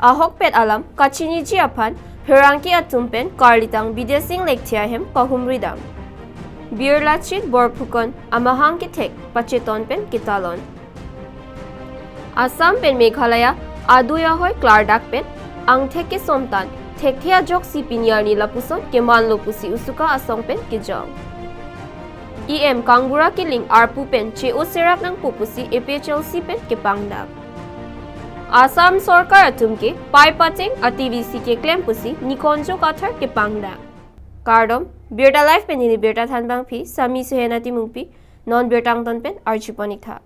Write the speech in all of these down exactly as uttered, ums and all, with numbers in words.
Ahokpet alam kachiniji aphan pherangke atum pen Karlitang Bidya Sing Lekthe ahem kahumri dam. Birla Chit Borphukan amahang kethek pacheton pen ketalon. Assam pen Meghalaya adui ahoi klardak pen angthek kesomtan thekthe ajoksi pini arni lapuson kemanlo pusi usuka asong pen kejong. E M Kangbura Killing arpu pen che-o serak nangpo pusi A P H L C pen kepangdak. Assam sorkar atum ke pai pateng a T V C keklem pusi Nikonjo Kathar kepangdak. Kardom, Birta Live pen neli Birta Thanbangpi, Sami Suhena Timungpi, non Birta angton pen arjupon-ik tha.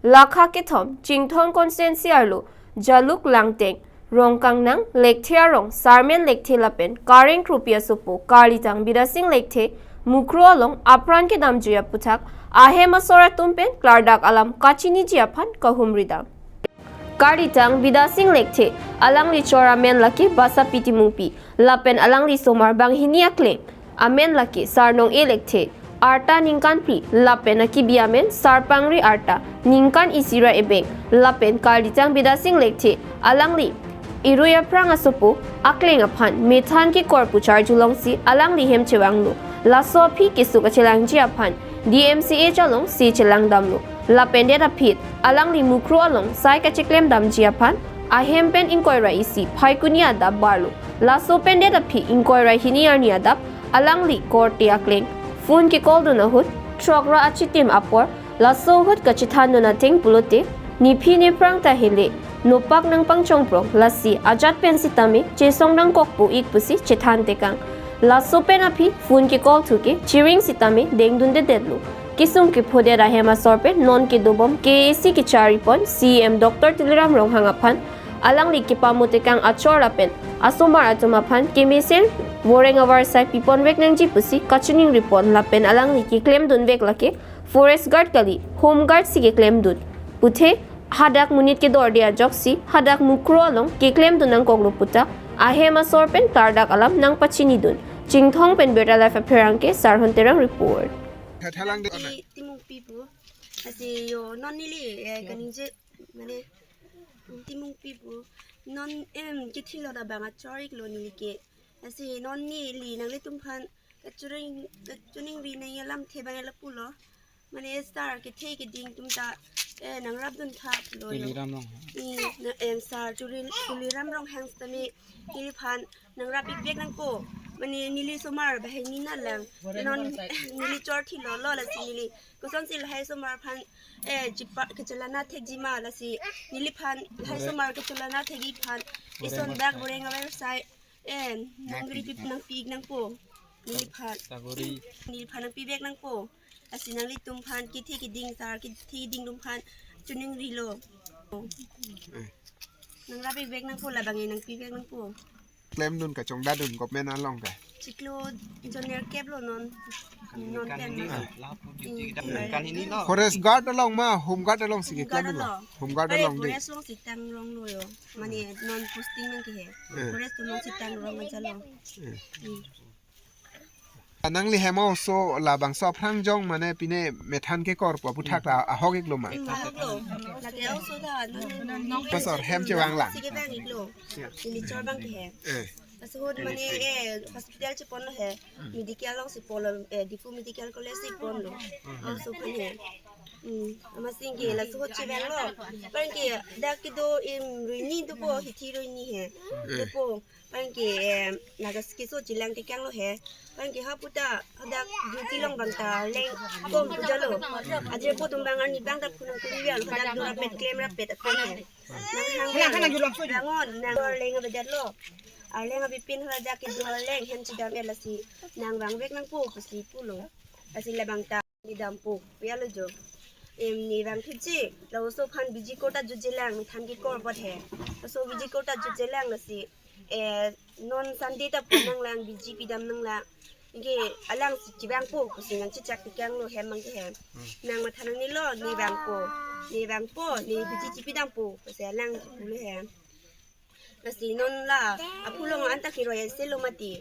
Lakha kethom, Chinthong constituency arlo, Jaluk Langteng, Rongkangnang, Lekthe arong, Sarmen Lekthe lapen Kareng Kropi asopo, Karlitang Bidya Sing Lekthe, Mukro along apran kedamjui aputhak, ahem asor atum pen klardak alam kachiniji aphan kahumri dam. Karlitang Bidya Sing Lekthe, alangli chor amen lake Basapi Timungpi, lapen alangli somar banghini akleng, amen lake Sarnong-e Lekthe, arta ningkan phli, lapen akibi amen Sarpangri arta ningkan isi ra ebeng, lapen Karlitang Bidya Sing Lekthe, alangli irui aphrang asopo akleng aphan methan kekor pu charju longsi alangli hem chevanglo. Laso aphi keso kachelangji aphan D M C H alongsi chelang damlo. Lapen det aphi alangli Mukro along sai kacheklem damji aphan ahem pen ingkoi ra isi Phaikuni adap barlo. Laso pen det aphi ingkoi ra hini arni adap alangli korte akleng phone ke-call dun ahut throk ra achitim apor laso ahut kachethan dun ateng pulote, nephi nephrang ta hele nopak nangpangchongprong, lasi ajat pen sitame chesong nangkokpo-ik pusi chethan tekang. Laso pen aphi phone ke-call thu ke chiring sitame dengdundedetlo. Kesung kephodet ahem asor pen non kedobom K A A C kecharipon C E M Doctor Tuliram Ronghang aphan alangli kepamo tekang achor lapen asomar atum aphan kemesen voreng avarsai piponvek nangji pusi kachiningripon, lapen alangli keklem dunvek lake forest guard kali, home guard si keklem dun puthe, hadak monit kedorde ajoksi hadak Mukro along keklem dun nangkoklo puta ahem asor pen klardak alam nangpachini dun. Chinthong pen Birta Live apherangke Sarhon Terang report. Thalang de. Ti Timungpi pu. Lasi yo non neli, eh, kaningje mane Timungpi pu. Non em kethilot abang achor-iklo neli ke. Lasi non neli nanglitum aphan kachiring, kachiningri nangji alamthe abang lapulo. Mane sar kethe keding atum ta, eh, nangrap dun tha pulo yo. Tuliram Ronghang. I, na, em, sar Tuli, Tuliram Ronghang sitame neliphan nangrap-ikvek nangpo. Mane neli somar banghini na lang. Non neli chor thilolo, lasi neli kosonsi lahai somar aphan, eh, chipa kachelana thekji ma, lasi neliphan lahai somar kachelana thekji aphan ison dak voreng avarsai, eh, nangri pip nangpi-ik nangpo. Neliphan. Sagori. Neliphan nangpivek nangpo. Lasi nanglitum aphan kethe keding, sar kethe keding atum aphan chiningrilo. Eh. Nangrap-ikvek nangpo, labang nangpivek nangpo. Klem dun kachongdat dun government along ke. Chiklo jon nerkep lo non. Non pen. Ningkan hini lo. Forest guard along ma, home guard alongsi keklem dun lo. Home guard along de. Forest alongsi tang ronglo yo. Mane non posting nangkehe. Eh. Forest alongsi tang rong aja lo. Eh. Hmm. Nangli hem oso labangso aphrang jong mane pine methan kekor pu aputhak ta ahok-iklo ma. Hmm, ahoklo. Lake oso ta, no, no, no. Pasar hem chevang lang. Si kevang-iklo. Neli chor abang ke he. Eh. Laso ahut mane, eh, hospital cheponlo he. Medical alongsi ponlo, eh, Diphu Medical College si ponlo. Oso aphan he. Hmm, amatsi ke laso ahut chevanglo. Aphrang ke dak kedo, em, rui ni dopo, hithi rui ni he. Eh. Dopo. Aphrang ke, em, lagas keso chelang tekanglo he. Aphrang ke haputa hadak duty along abang ta leng kom pu jalo. Ajirpo atum abang arni abang ta phunang kuri vial hadak do rapet klem rapet aphan he. Nang hang hang hang julang so. Nangon nang leng abang jalo. Arleng abipin hadak kedo leng hem chedam-et lasi nang vangvek nangpo pusi pulo. Lasi labang ta neli dampo, pi alo jo. Em, neli vang thuji, laso aphan B G Court ta jutjelang, methan kekor apot he. Laso B G Court ta jutjelang lasi, eh, non Sunday ta pon nanglang, B G pidam nanglang. Anke alangsi chevangpo, pusi nang chechak tekanglo hem abang ke he. Nang matha nangnelo, neli vangpo, neli vangpo, neli B G chepidampo, pusi alang pulo he. Lasi non la, aphu along anta keroi aselo mati.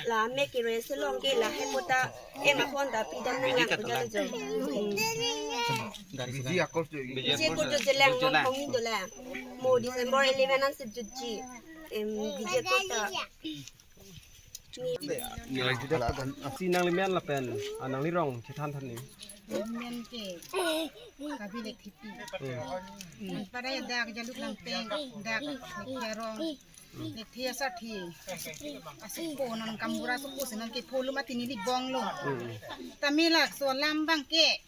La amek keroi aselo anke la hem ta, em aphan ta pidam nanglang pu jalo jo. Hmm. Biji akor tu. Biji akor tu jelang, jelang. Nonghong ni dolang. Mo December eleven an sip jutji. Em, biji akor ta. Si nanglimen lapen, ah, nanglirong chethan than ni. Men ke, kabi Lekthe Pi. Hmm. Pada dak Jaluk Langteng, dak Lekthe arong. Lekthe asar thi. Asukpo non kambura sukpo si non kepho lo mati neli bong lo. Hmm. Tame laso alam abang ke.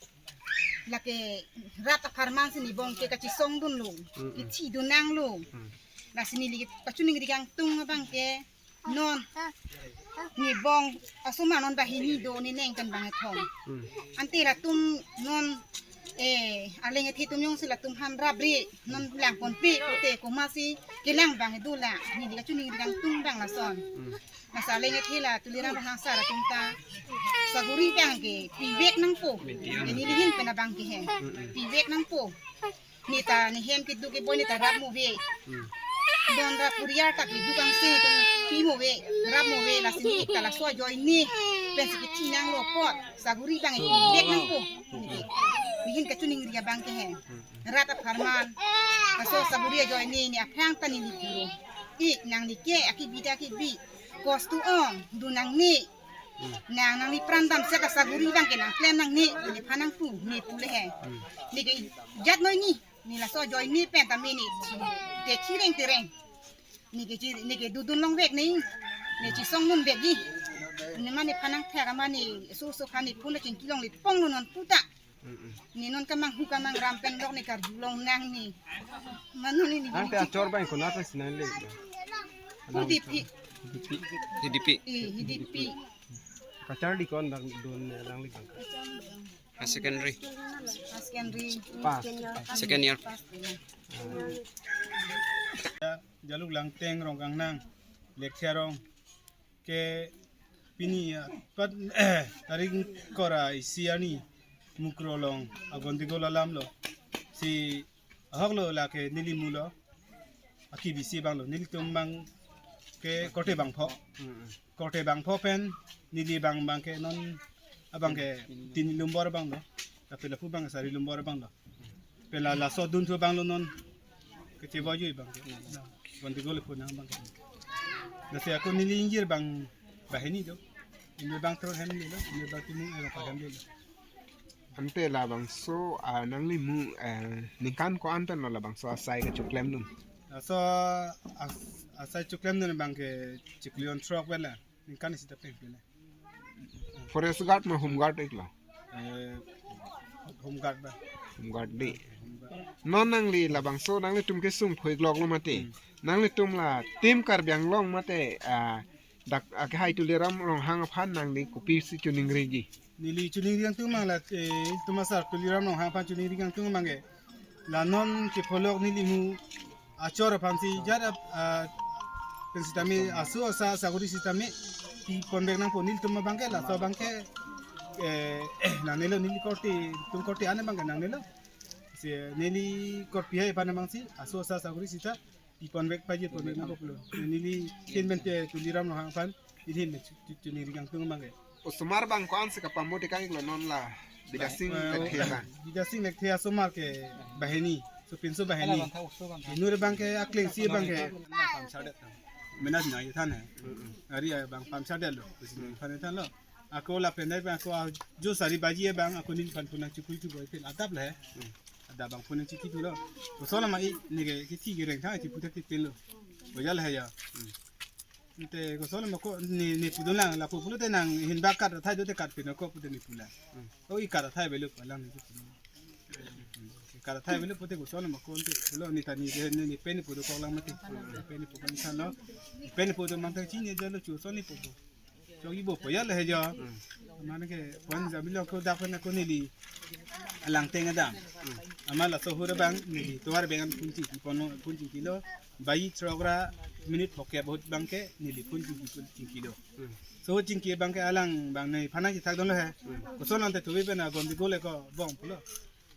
Lake rat apharman si ne bong ke kachesong dunlo. Hmm, hmm. Kethi dun nanglo. Hmm. Lasi neli kachiningri kangtung abang ke. Non. Ne bong asomar non banghini do ne neng pen bang ethom. Hmm. Ante latum non, eh, arleng athe atum jongsi latum han rapre non langponpe pute komatsi kelang abang do la. Neli kachiningri kangtung abang lason. Hmm. Laso arleng athe la Tuliram Ronghang sar atum ta saguri abang ke pivek nangpo. Neli ahin pen abang ke he. Hmm, hmm. Pivek nangpo. Ne ta ne hem kedo keboi ne ta rap mo ave. Hmm. Don rap kuriar ta kedo kangsi tum pi mo ave, rap mo ave, lasi ne ta laso ajoine pensi kethi nanglo apot saguri abang pivek nangpo. Ne ahin kachiningri abang ke he. Hmm. Rat apharman. Laso saguri ajoine ne aphrang ta neli puro. Ik nangli ke akibi ta akibi. Kostu ong dun nangne. Hmm. Nang nangli pran damsi ta saguri abang ke nangklem nangne, nephan nangpu, ne pu le he. Hmm. Ne ke jat noi ni, ne laso ajoine pen tame ne, te chireng tereng. Ne ke chi, ne ke dodun longvek ne, ne chesong dunvekji. Ne mane phan nangthek mane, so so khan ne phu na chingki longle pong lo non puta. Mm, mm. Ne non kamanghu kamangram pen lok ne karjulong nang ne. Manu ne ne. Ante achor abang konat si nangle? Hidipi. Hidipi. Hidipi. Eh, Hidipi. Kacharli ko-an abang dun nangli abang? Higher secondary. Higher secondary. Pass. Second year. Pass. Jaluk Langteng Rongkangnang, Lekthe arong. Ke pini, ah, pat, tarik ingkoi ra isi arni Mukroh along agondigol alam lo. Si ahok lo lake neli mu lo. Akibi si abang lo. Nelitum abang ke korte bangpho. Hmm. Korte bangpho pen neli abang abang ke non abang ke tini lumbor abang lo. Tapi lapu abang sari lumbor abang lo. Pen la laso dunthu abang lo non. Kecheboi abang ke. Agondigol pu nang abang ke. Lasi ako neli ingjir abang banghini do. Ingjir abang throw hem lo, ingjir abang timung abang hem lo. Ante labangso, ah, nangli mu, eh, ningkan ko-an pen lo labangso asai kachiklemdun? Laso as-, asai chiklemdun abang ke chiklo jon throk pen la. Ningkan isi ta pen pen la. Forest guard ma home guard ik lo? Eh, home guard ba. Home guard di. Home guard. Non nangli labangso nanglitum kesung phoiklok lo mati. Hmm. Nanglitum la Team Karbi Anglong mate, ah, dak akehai Tuliram Ronghang aphan nangli kopisi chiningriji? Neli chiningri kangtung abang la, eh, itum asar Tuliram Ronghang aphan chiningri kangtung abang ke. La non kepholok neli mu achor aphan si jat ap, ah, pen sitame aso asa saguri sitame piponvek nangpo nelitum abang ke laso abang ke, eh, nangnelo neli korte, itum korte an abang ke nangnelo. Si neli korte hai aphan abang si aso asa saguri sita piponvek paji ponvek nangpo pulo. Neli ahin pen te Tuliram Ronghang aphan neli ahin pen chu-, chu-, chiningri kangtung abang ke. Osomar abang ko-an si kapamodi kang ik lo non la Bidya Sing, eh, Lekthe abang? Bidya Sing Lekthe asomar ke banghini, so pinso banghini. Inut abang ke akleng si abang ke. Pamsar det. Menat na ye than he. Mm, mm. Ari abang pamsar det lo. Kusi abang than lo. Ako lapen dai abang ako ajo sari baji abang ako neliphan pu nangchikui chiboi pen adap le he. Mm. Adap abang pu nangchikui tu lo. Koson ma ik ne ke kithi kereng tha chipu thak ti pen lo. Bojal he ya. Mm. Ante koson ma ko ne, ne pudun lang lapu pulote nang hin bak kat athai dote kat pen ko pute ne pu lang. Hmm. O ik kat athai avelo pu lang ne pu. Kat athai avelo pute koson ma ko ante lo ne ta ne, ne, ne pen ne pudo kok lang mati. Ne pen ne pu kan than lo. Pen ne pudo mang ta chini jalo chu son ne pudo. Chok ibo po ya le he jo. Hmm. Mane ke pon jam lo ko dak pen ko neli alang teng adam. Hmm. Amat laso ahut abang neli tovar bengan phone chingki pon, phone chingki lo. Baji throk ra minute phokep ahut abang ke neli phone chingki, phone chingki lo. Hmm. So chingki abang ke alang abang nephan nangchethak dun lo he. Hmm. Koson ante tuvi pen agondigol ko bong pulo.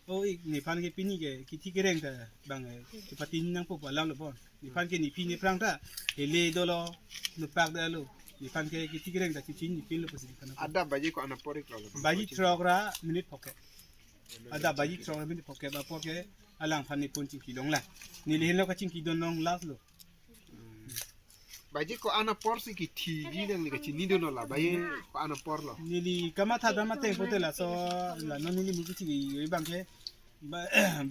O ik nephan ke pini ke kithi kereng ta abang, eh, kepatini nangpo pu alam lo bon. Nephan ke nephi nephrang ta hele dolo, nepak dolo. Nephan ke kithi kereng ta kichin nepin lo pusi nephan. Adap baji ko-an apor ik lo? Baji throk ra minute phokep. Adap baji throk ra minit phokep apor ke alangphan ne phone chingki longlang. Neli henlo kachingki dun long last lo. Baji ko-an apor si kithiji nangli kachini dunlo la, baji ko-an apor lo. Neli kamatha dam ateng pulote laso la non neli muku chingki abang ke ba,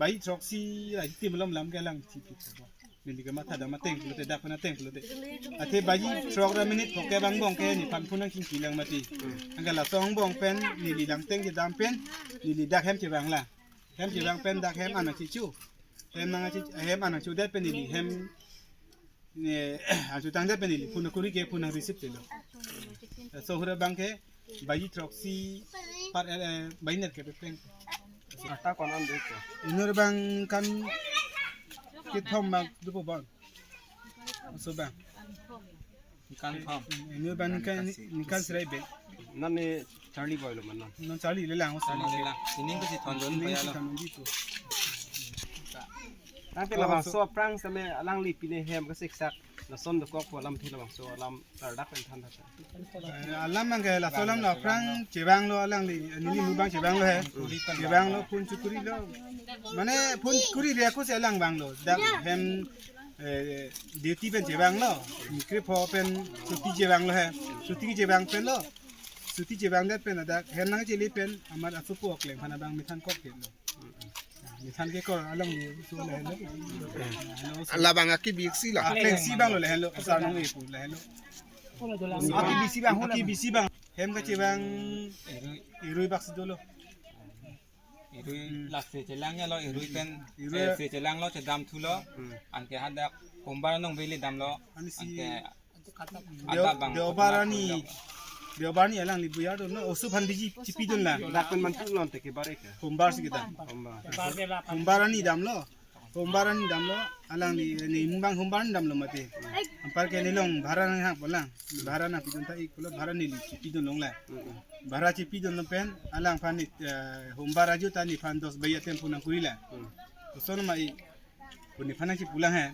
baji throk si ra hitim malom alam ke alang chingki thaba. Neli kamatha dam ateng pulote, dak pen ateng pulote. Athe baji throk ra minit phokep angbong ke nephan phone nangchingki lang mati. Anke laso angbong pen neli langteng kedam pen neli dak hem chevang lang. Hem chevang pen dak hem an nangchichu. Hem nangchi, hem an nangchudet pen neli hem ne, angchutangdet pen neli phone kuri ke phone receive telo. Laso hure abang ke baji throk si par, eh, eh, baji ner ke pepeng. Ata ko-an an dei ko. Inut abang kan kethom mak dupo bang. Laso abang. Ningkan thom. Inut abang ningkan, ningkan serai bek. Non ne Charlie boy lo ma non. Non Charlie le lang. Charlie le lang. Sining kachethondun. Sining paya lo. Kachethondun dei ko. Tangte labangso aphrang seme alangli pine hem kasiksak lason dokok pu alamthe labangso alam ladak pen than tha. Eh, alam abang ke laso alam lo aphrang chevanglo alangli, neli mu abang chevanglo he. Chevanglo phone chokuri lo. Mane phone kuri re ako si alang vanglo. Dak hem, eh, duty pen chevanglo. Krepho pen chuti chevanglo he. Chuti chevang pen lo. Chuti chevangdet pen adak hem nangchele pen amat asopo akleng aphan abang methan kok ke lo. Methan kekor alangli so le lo. Labang akibisi la. Akleng si abang lo le lo. Asar nong ipu le lo. Akibisi si abang, akibisi si abang. Hem kachevang irui bak si dolo. Irui last se chelang ya lo, irui pen, irui. Eh, se chelang lo, chedam thu lo. Anke hadak hombar anong veli damlo. Ani si anke Deo-, ada bang, Deobar arni, Deobar arni alangli buyar dunlo, oso aphan biji chipi dunlo. Dak pen man thu lonte ke bare ke. Hombar si kedam. Hombar. Hombar arni damlo. Hombar arni damlo, alangli ne mu abang hombar arni damlo mati. Anpar ke ne long bhara nanghang pulang. Bhara nangpi dun tha ik pulo bhara neli chipi dun longlo. Bhara chipi dunlo pen alangphan ne, eh, hombar ajut ta nephan dos baiya tempo nangkuri lo. Koson ma ik pu nephan nangchipu lang he.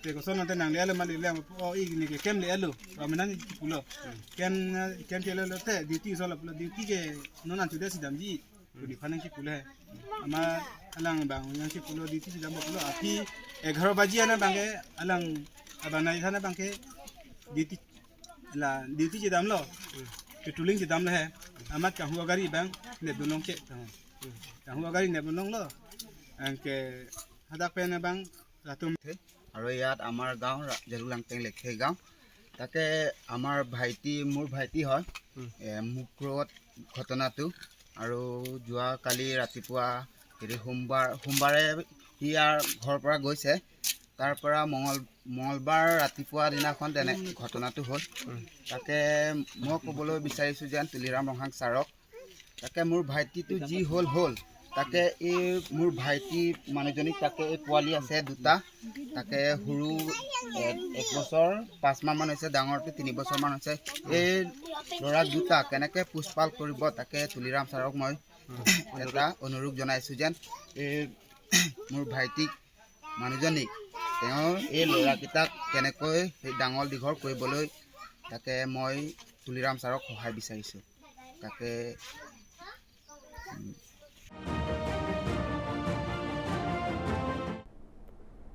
Te koson ante nangle lo ma le lang, o ik ne ke kem le lo. Amen nangchipulo. Kem, kem chele lote duty so lo pulo, duty ke non an chude si damji. Pu nephan nangchipu le. Amat alang abang nangchipulo duty si dampo pulo. Aphi egharo baji an abang ke alang abang nai thana abang ke duty la duty chedamlo. Patrolling chedamlo he. Amat kanghu agari abang nep dun long che. Kanghu agari nep dun longlo. Anke hadak pen abang latum. আৰু ইয়াত আমাৰ গাঁও ৰা-, জেলুক লাংটেং লেখে গাঁও। তাকে আমাৰ ভাইটি, মোৰ ভাইটি হয়। এ, মুক্ৰত ঘটনাটো। আৰু যোৱা কালি ৰাতিপুৱা হেৰি সোমবাৰ, সোমবাৰে সি ইয়াৰ ঘৰৰ পৰা গৈছে। তাৰ পৰা মঙল-, মঙলবাৰ ৰাতিপুৱা দিনাখন তেনে ঘটনাটো হ'ল। তাকে মই ক'বলৈ বিচাৰিছোঁ যেন তুলিৰাম ৰংহাং ছাৰক, তাকে মোৰ ভাইটিটো যি হ'ল হ'ল, তাকে এই মোৰ ভাইটি মানুহজনীক তাকে এই পোৱালি আছে দুটা, তাকে সৰু এ-, এক বছৰ পাঁচ মাহ মান হৈছে, ডাঙৰটো তিনি বছৰ মান হৈছে। এই ল'ৰা দুটা কেনেকে পোহপাল কৰিব, তাকে তুলিৰাম ছাৰক মই এটা অনুৰোধ জনাইছোঁ যেন এই মোৰ ভাইটিক মানুহজনীক, তেওঁ এই ল'ৰাকেইটাক কেনেকৈ সেই ডাঙৰ দীঘল কৰিবলৈ তাকে মই তুলিৰাম ছাৰক সহায় বিচাৰিছোঁ। তাকে, উম।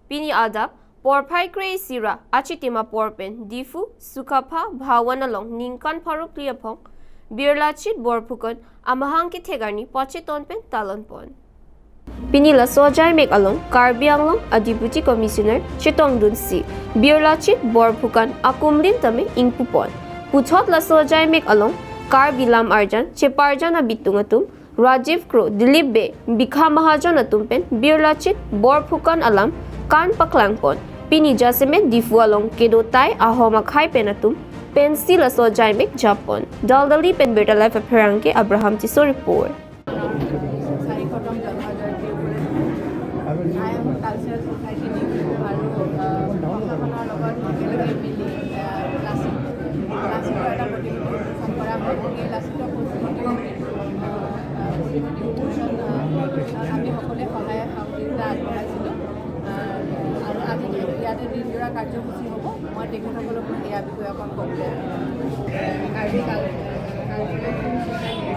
Pini adap porphai kre-isi ra achitim apor pen Diphu Sukapha Bhawan along ningkan pharo phli aphong Birlachit Borphukan amahang kethek arni pacheton pen talon pon. Pini laso ajaimek along Karbi Anglong a Deputy Commissioner chetongdunsi Birlachit Borphukan akumlin tame ingpupon. Puthot laso ajaimek along Karbi lam arjan cheparjan abitung atum Rajiv Kro, Dilip Bey, Bikha Mahajon atum pen Birlachit Borphukan alam kan paklangpon. Pini jasemet Diphu along kedo tai ahom akhei pen atum pensi laso ajaimek jappon. Daldali pen Birta Live apherangke Abraham Tisso report. চাৰিশতম জন্ম জয়ন্তীৰ উপলক্ষে আই Ahom cultural society আৰু, আহ, প্ৰশাসনৰ লগত একেলগে মিলি, আহ, লাচিত, লাচিতৰ এটা প্ৰতিমূৰ্তি উন্মোচন কৰা হয়। এই লাচিতৰ প্ৰতিমূৰ্তি, আহ, প্ৰতিমূৰ্তি উন্মোচন, আহ, আমি সকলোৱে সহায় সহযোগিতা আগবঢ়াইছিলোঁ। আহ, আৰু আজি যিহেতু ইয়াতে দিনজোৰা কাৰ্যসূচী হ'ব, মই তেখেতসকলক মই ইয়াৰ বিষয়ে অকণ ক'বলৈ, কাৰ্বি কাল-, কালচাৰেল ছ'চাইটি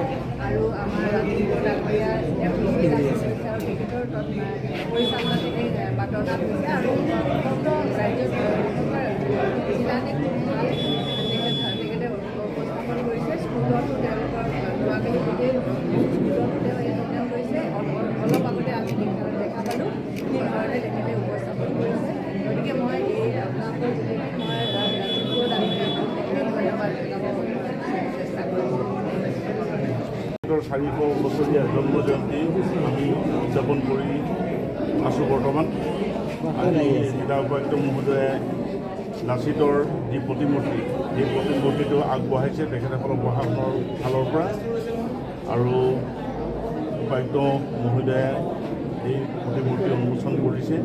আৰু আমাৰ ৰাজীৱ ডাঙৰীয়া এম পি চি উপস্থাপন কৰিছে। স্কুলতো তেওঁলোকৰ যোৱাকালি গোটেই স্কুলতো তেওঁ এই ধৰণে কৰিছে। অলপ, অলপ আগতে আমি দেখা, দেখা পালোঁ, কি ধৰণে তেখেতে উপস্থাপন কৰিছে। গতিকে মই এই আপোনালোকৰ যোগেদি মই, আহ, ৰাজীৱ ডাঙৰীয়াক ধন্যবাদ জনাব চেষ্টা কৰিছোঁ। তেখেতৰ চাৰিশ বছৰীয়া জন্ম জয়ন্তী আমি উদযাপন কৰি আছোঁ বৰ্তমান। আজি জিলা উপায়ুক্ত মহোদয়ে লাচিতৰ যি প্ৰতিমূৰ্তি, সেই প্ৰতিমূৰ্তিটো আগবঢ়াইছে তেখেতসকলৰ প্ৰশাসনৰ ফালৰ পৰা। আৰু উপায়ুক্ত মহোদয়ে এই প্ৰতিমূৰ্তি উন্মোচন কৰিছে।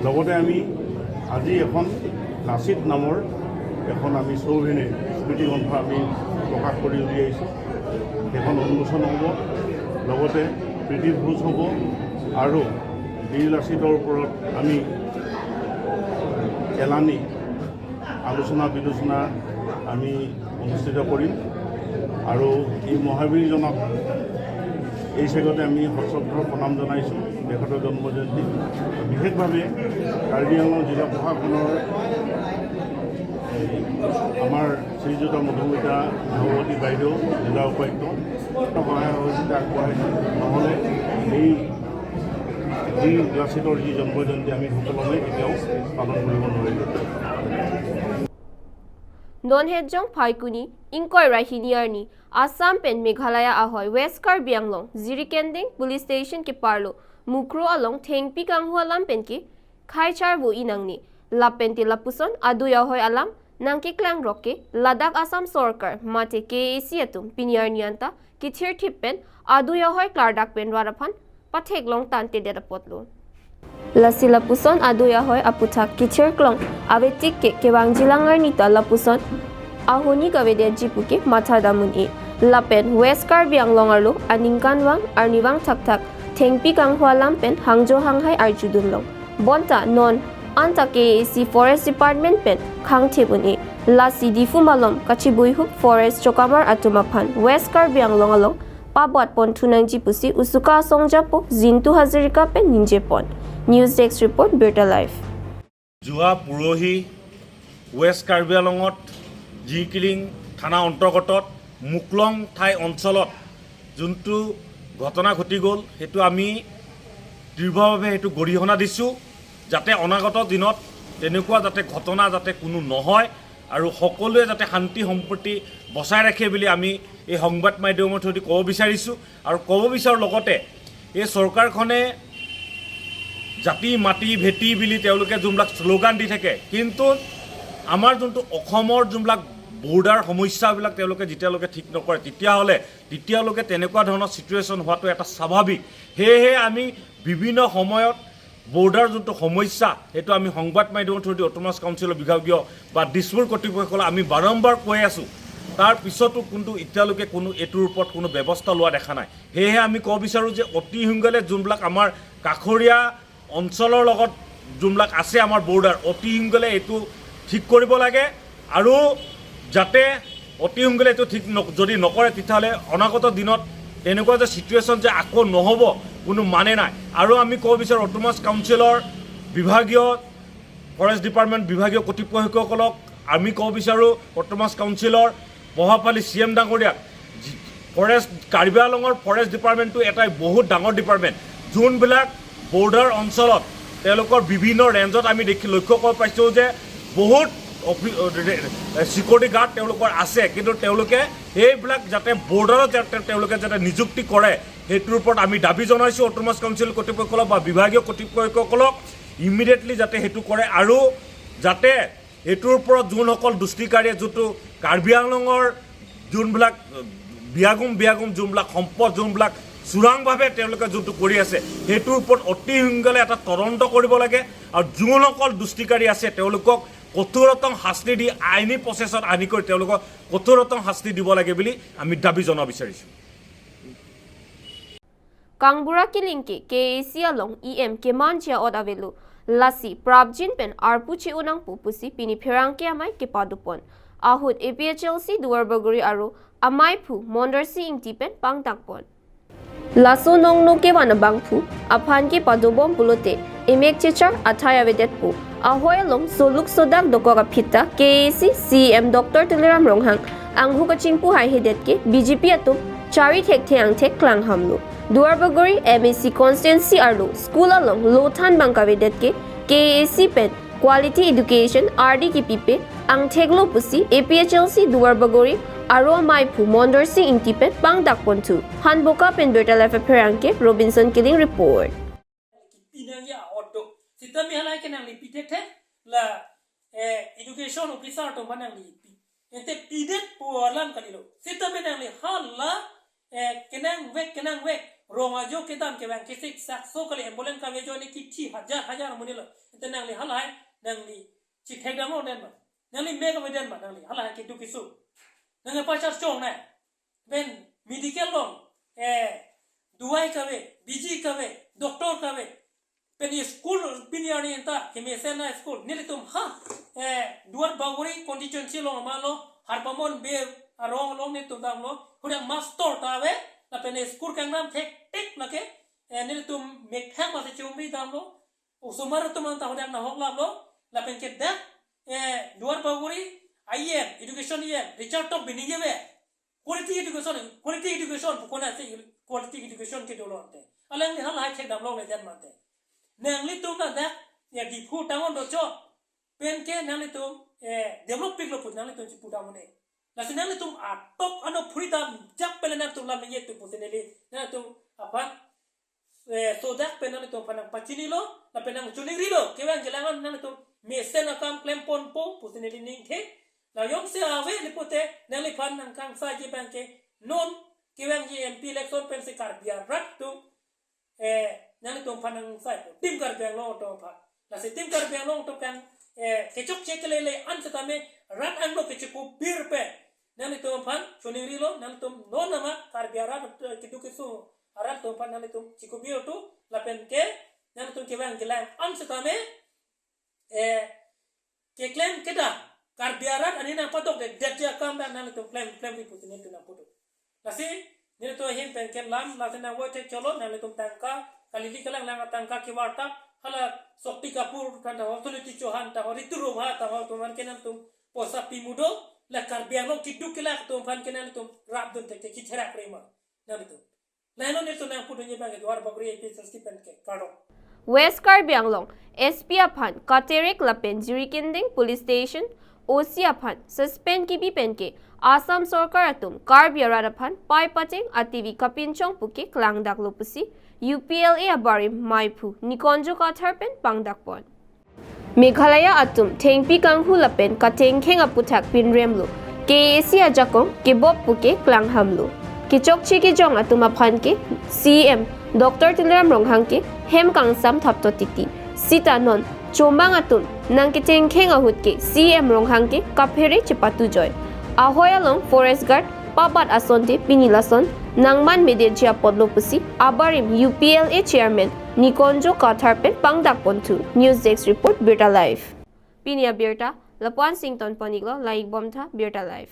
লগতে আমি আজি এখন লাচিত নামৰ এখন আমি চৌভিনিৰ স্মৃতি গ্ৰন্থ আমি প্ৰকাশ কৰি উলিয়াইছোঁ। সেইখন উন্মোচন হ'ব, লগতে প্ৰীতি ভোজ হ'ব আৰু বীৰ লাচিতৰ ওপৰত আমি এলানি আলোচনা বিলোচনা আমি অনুষ্ঠিত কৰিম। আৰু এই মহাবীৰজনক এই চেগতে আমি সশ্ৰদ্ধ প্ৰণাম জনাইছোঁ তেখেতৰ জন্ম জয়ন্তী। বিশেষভাৱে কাৰ্বি আংলং জিলা প্ৰশাসনৰ আমাৰ শ্ৰীযুত মধুমিতা ভাগৱতী বাইদেউ, জিলা উপায়ুক্ত, সহায় সহযোগিতা আগবঢ়াইছে। নহ'লে এই বীৰ লাচিতৰ যি জন্ম জয়ন্তী আমি সুকলমে কেতিয়াও পালন কৰিব নোৱাৰিলোঁ। Non het jong Phaikuni ingkoi ra hini arni Assam pen Meghalaya ahoi West Karbi Anglong Jirikinding Police Station keparlo Mukroh along thengpi kanghu alam pen ke khai charvo-i nangne. Lapen te lapuson adui ahoi alam nangkeklangrok ke ladak Assam sorkar mate K A A C atum pini arni anta kethirthip pen adui ahoi klardak pen rat aphan patheklong tangtedet apotlo. Lasi lapuson adui ahoi aputhak kethirklong avetik ke kevangjilang arni ta lapuson ahoni kavedetji pu ke matha dam un-e. Lapen West Karbi Anglong arlo aningkanvang arnivang thakthak thengpi kanghu alam pen hangjo hanghai arjudunlong. Bonta non anta K A A C Forest Department pen khangthip un-e. Lasi Diphu malom kachibuihup forest chokamar atum aphan West Karbi Anglong along pabat ponthu nangji pusi usuka asong japo Jintu Hazarika pen ningjepon. News Desk Report, Birta Live. যোৱা পৰহি ৱেষ্ট কাৰ্বি আংলঙত জিকিলিং থানা অন্তৰ্গত মুকলং ঠাই অঞ্চলত যোনটো ঘটনা ঘটি গ'ল, সেইটো আমি দৃঢ়ভাৱে সেইটো গৰিহণা দিছোঁ, যাতে অনাগত দিনত তেনেকুৱা যাতে ঘটনা যাতে কোনো নহয় আৰু সকলোৱে যাতে শান্তি সম্প্ৰীতি বচাই ৰাখে বুলি আমি এই সংবাদ মাধ্যমৰ থ্ৰুদি ক'ব বিচাৰিছোঁ। আৰু ক'ব বিচাৰোঁ লগতে এই চৰকাৰখনে জাতি মাটি ভেটি বুলি তেওঁলোকে যোনবিলাক শ্লোগান দি থাকে, কিন্তু আমাৰ যোনটো অসমৰ যোনবিলাক বৰ্ডাৰ সমস্যাবিলাক তেওঁলোকে যেতিয়ালৈকে ঠিক নকৰে, তেতিয়াহ'লে তেতিয়ালৈকে তেনেকুৱা ধৰণৰ চিটুৱেশ্যন হোৱাটো এটা স্বাভাৱিক। সেয়েহে আমি বিভিন্ন সময়ত বৰ্ডাৰ যোনটো সমস্যা, সেইটো আমি সংবাদ মাধ্যমৰ থ্ৰুদি অট'নমাছ কাউন্সিলৰ বিভাগীয় বা দিছপুৰ কৰ্তৃপক্ষলৈ আমি বাৰম্বাৰ কৈ আছোঁ। তাৰ পিছতো কিন্তু এতিয়ালৈকে কোনো এইটোৰ ওপৰত কোনো ব্যৱস্থা লোৱা দেখা নাই। সেয়েহে আমি ক'ব বিচাৰোঁ যে অতি সোনকালে যোনবিলাক আমাৰ কাষৰীয়া অঞ্চলৰ লগত যোনবিলাক আছে আমাৰ বৰ্ডাৰ, অতি সোনকালে এইটো ঠিক কৰিব লাগে আৰু যাতে অতি সোনকালে এইটো ঠিক ন-, যদি নকৰে, তেতিয়াহ'লে অনাগত দিনত তেনেকুৱা যে চিটুৱেশ্যন যে আকৌ নহ'ব, কোনো মানে নাই। আৰু আমি ক'ব বিচাৰোঁ অট'নমাছ কাউন্সিলৰ বিভাগীয় ফৰেষ্ট ডিপাৰ্টমেণ্ট বিভাগীয় কৰ্তৃপক্ষসকলক আমি ক'ব বিচাৰোঁ, অট'নমাছ কাউন্সিলৰ প্ৰভাৱশালী চি এম ডাঙৰীয়াক, যি-, ফৰেষ্ট, কাৰ্বি আংলঙৰ ফৰেষ্ট ডিপাৰ্টমেণ্টটো এটাই বহুত ডাঙৰ ডিপাৰ্টমেণ্ট। যোনবিলাক বৰ্ডাৰ অঞ্চলত তেওঁলোকৰ বিভিন্ন ৰেঞ্জত আমি দেখি, লক্ষ্য কৰিব পাইছোঁ যে বহুত অফি-, এ, চিকিউৰিটি গাৰ্ড তেওঁলোকৰ আছে, কিন্তু তেওঁলোকে সেইবিলাক যাতে বৰ্ডাৰত যাতে তেওঁলোকে যাতে নিযুক্তি কৰে, সেইটোৰ ওপৰত আমি দাবী জনাইছোঁ অট'নমাছ কাউন্সিল কৰ্তৃপক্ষসকলক বা বিভাগীয় কৰ্তৃপক্ষসকলক ইমিডিয়েটলি যাতে সেইটো কৰে আৰু যাতে এইটোৰ ওপৰত যোনসকল দুষ্টিকাৰীয়ে যোনটো কাৰ্বি আংলঙৰ যোনবিলাক, আহ, বিয়াগুম বিয়াগুম যোনবিলাক সম্পদ, যোনবিলাক চোৰাংভাৱে তেওঁলোকে যোনটো কৰি আছে, সেইটোৰ ওপৰত অতি সোনকালে এটা তদন্ত কৰিব লাগে আৰু যোনসকল দুষ্টিকাৰী আছে তেওঁলোকক কঠোৰতম শাস্তি দি আইনী প্ৰচেছত আনি কৰি তেওঁলোকক কঠোৰতম শাস্তি দিব লাগে বুলি আমি দাবী জনাব বিচাৰিছোঁ। Kangbura Killing ke K A A C along E M kemanji a'ot avelo. Lasi prapjin pen arpu che-o nangpo pusi pini pherangke amei kepadopon. Ahut A P H L C Duarbagori aro ameiphu Mondarsing Ingti pen pangdakpon. Laso nongno kevan abangphu aphan kepadobom pulote Emek chechar athai avedetpo. Ahoi along soluk sodak dokok aphi ta K A A C C E M Doctor Tuliram Ronghang anghu kachingpu haihedet ke B J P atum chari thekthe angthek klanghamlo. Duarbagori M A C constituency arlo school along lo than bang kavedet ke K A A C pen quality education ardi kipipe angtheklo pusi A P H L C Duarbagori aro maiphu Mondor Sing Ingti pen pangdak ponthu. Hanboka pen Birta Live apherangke Robinson Killing report. Pinang ya auto. Sitame halai ke nangli pidet he la eh, education officer atum aphan nangli pi. Ente pidet pu alam kalilo. Sitame nangli hala eh, kenangvek kenangvek rong ajo kedam kevang kesik sakso kali ambulance kave ajoine kithi hajar hajar amonit lo. Ente nangli halai nangli chithek damlo den ma. Nangli mek kave den ma nangli halai kedo keso. Nangli pachar chong na. Pen medical along eh, duai kave, biji kave, doctor kave. Pen school pini arni anta kemesen a school. Nelitum ha eh, Duarbagori constituency along amalo Harbamon Bey arong along nelitum damlo. Hudak master ta ave. Lapen school kangnam thekthek lake eh, nelitum methang masi chumri damlo. Osomar atum anta hudak nahok laplo. Lapen ke dak eh, Duarbagori I M, education I M, Richard Tokbi ningje ave. Quality education, quality education pu konatsi quality education kedolo ante. Alangli halai chek damlongle jan mate. Nanglitum ladak ya Diphu tangon dochot. Pen ke nanglitum eh, develop piklo pu nanglitum chipu damne. Lasi nanglitum atok ano phuri damjak pele nangtum lam ningje tu pusi neli nangtum aphan eh, sodak pen nanglitum aphan nangpachinilo, lapen nangchoningrilo, kevang kelang an nanglitum mesen akam klemponpo pusi neli ningthe. La jongsi ave lapu te nangliphan nangkangsai ji abang ke non kevangji M P election pensi Karbi arat atum eh, nanglitum aphan nangsaipo. Team Karbi Anglong atum aphan. Lasi Team Karbi Anglong atum kan eh, kechokche kelele an setame rat angno kechikubir pen nanglitum aphan choningrilo, nanglitum non nama Karbi arat, eh, kedo keso arat atum aphan nanglitum chikubir tu, lapen ke nanglitum kevang kelang an setame eh, keklem kedam Karbi arat ani nangpadokde detji akam abang nanglitum klem klemri pusi nelitum nangpudo. Lasi nelitum ahin pen ke lam lasi nangvoi thek cholo, nanglitum tangka kalili kelang lang tangka kevarta hala Shakti Kapoor kan ta ho, Tuloti Chauhan ta ho, Ritu Rongha ta ho, atum aphan ke nangtum poisa pimudo, la Karbi Anglong keduk kelak atum aphan ke nangtum rapdun thekthe, chitherak rema nangtum. Laino nelitum nangpudunji abang ke Duarbagori A P H L C pen ke kardom. West Karbi Anglong S P aphan Katerek lapen Jirikinding Police Station O C aphan suspend kipi pen ke Assam sorkar atum Karbi arat aphan pai pateng ativi kapinchong puke klangdaklo pusi U P L A abarim maiphu Nikonjo Kathar pen pangdakpon. Meghalaya atum thengpi kanghu lapen katengkheng aputhak pinremlo, K A A C ajakong kebop puke klanghamlo. Kechokche kejong atum aphan ke C M Doctor Tuliram Ronghang ke hem kangsam thapto titi. Sita non chomang atum nangketengkheng ahut ke C M Ronghang ke kaphere chepatujoi. Ahoi along forest guard pabat asonte pini lason nangman medeji apotlo pusi abarim U P L A chairman Nikonjo Kathar pen pangdakponthu. News Desk Report, Birta Live. Pini abirta lapu-an singtonpon-iklo, la-ikbomtha Birta Live.